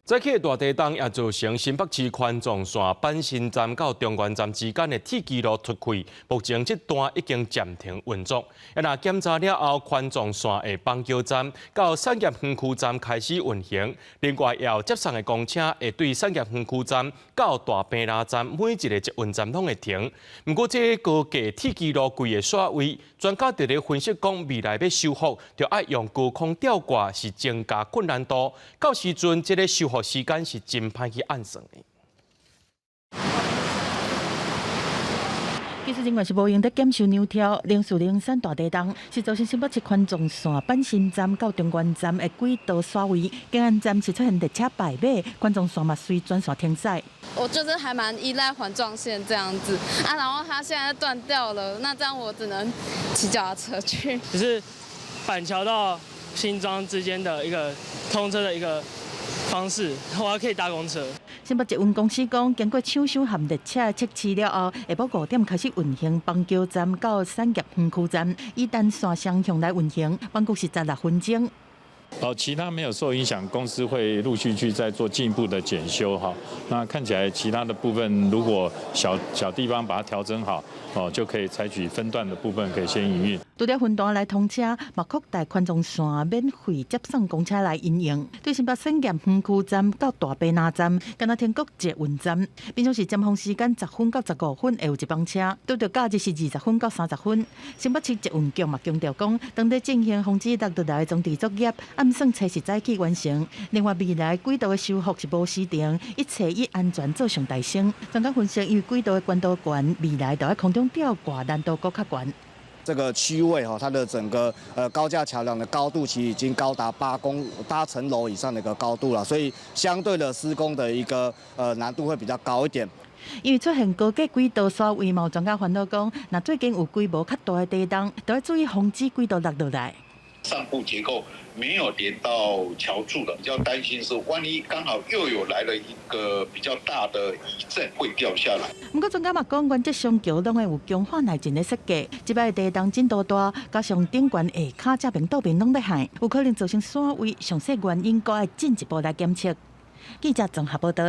早起大地動也造成新北市環狀線板新站到中原站之間的鐵支路脫開，目前這段已經暫停運作。啊，若檢查了後，環狀線的板橋站到產業園區站開始運行。另外，也有接送的公車會對產業園區站到大坪林站每一个捷運站攏會停。毋過，這個高架鐵支路規个徙位，專家佇咧分析講，未來欲修復，著愛用高空吊掛，是增加困難度。到時陣，這个修復時間是真歹去按算的。技術人員是無閒佇檢修兩條，零四零三大地動，是造成新北市環狀線板新站到中原站的軌道徙位，景安站是出現列車敗馬，環狀線嘛隨全線停駛。我就是還蠻依賴環狀線這樣子啊，然後它現在斷掉了，那這樣我只能騎腳踏車去。就是板橋到新莊之間的一個通車的一個方式，我還可以搭公車。新北捷運公司講，經過搶修和列車測試了後，下晡5點開始運行板橋站到產業園區站，以單線雙向來運行，間距是16分鐘。哦，其他沒有受影響，公司會陸續去再做進一步的檢修哈。那看起來其他的部分，如果小小地方把它調整好，哦，就可以採取分段的部分，可以先營運。除了分段來通車，嘛擴大環狀線免費接送公車來營運。對新北產業園區站到大坪林站，敢若停各捷運站，平常時尖峰時間10分到15分會有一班車，拄著假日是20分到30分。新北市捷運局嘛強調講，當咧進行防止落落來的裝置作業，按算初四早起完成。另外，未來軌道的修復是無時程，一切以安全做上大先。專家分析，因為軌道的懸度懸，未來著愛空中吊掛難度閣較懸。這個區位哈，它的整個高架橋梁的高度其實已經高達8層樓以上的一個高度了，所以相對的施工的一個難度會比較高一點。因為出現高架軌道徙位，嘛有專家煩惱講，若最近有規模較大的地動，著愛注意防止軌道落落來。上部結構沒有連到橋柱的，比較擔心是萬一剛好又有來了一個比較大的餘震會掉下來。毋過專家嘛講，原則上橋攏會有強化耐震的設計。這擺地動震度大，加上頂懸下跤這邊倒邊攏咧害，有可能造成徙位，詳細原因閣愛進一步來檢測。記者綜合報道。